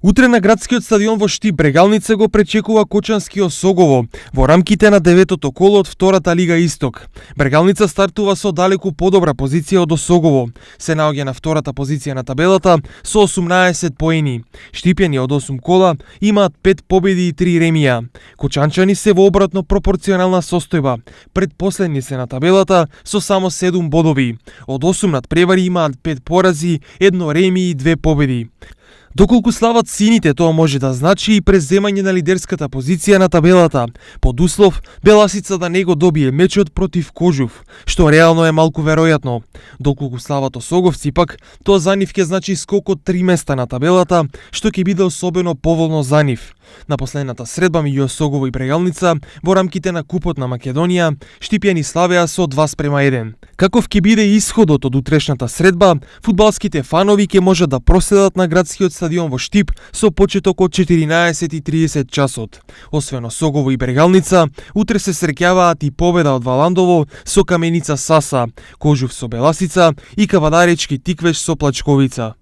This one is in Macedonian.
Утре на градскиот стадион во Штип Брегалница го пречекува Кочанскиот Согово во рамките на деветото коло од втората Лига Исток. Брегалница стартува со далеку подобра позиција од Осогово. Се наоѓа на втората позиција на табелата со 18 поени. Штипјани од 8 кола имаат 5 победи и 3 ремија. Кочанчани се во обратно пропорционална состојба. Предпоследни се на табелата со само 7 бодови. Од 8 надпревари имаат 5 порази, 1 реми и 2 победи. Доколку слават сините, тоа може да значи и преземање на лидерската позиција на табелата, под услов Беласица да не го добие мечот против Кожув, што реално е малку веројатно. Доколку слават Осоговци пак, тоа за нив ќе значи скок од 3 места на табелата, што ќе биде особено поволно за нив. На последната средба меѓу Осогово и Брегалница во рамките на Купот на Македонија, штипјани славеа со 2:1. Каков ќе биде исходот од утрешната средба, фудбалските фанови ќе можат да проследат на градскиот стадион во Штип со почеток од 14:30 часот. Освен Осогово и Брегалница, утре се среќаваат и победа од Валандово со Каменица Саса, Кожув со Беласица и Кавадаречки Тиквеш со Плачковица.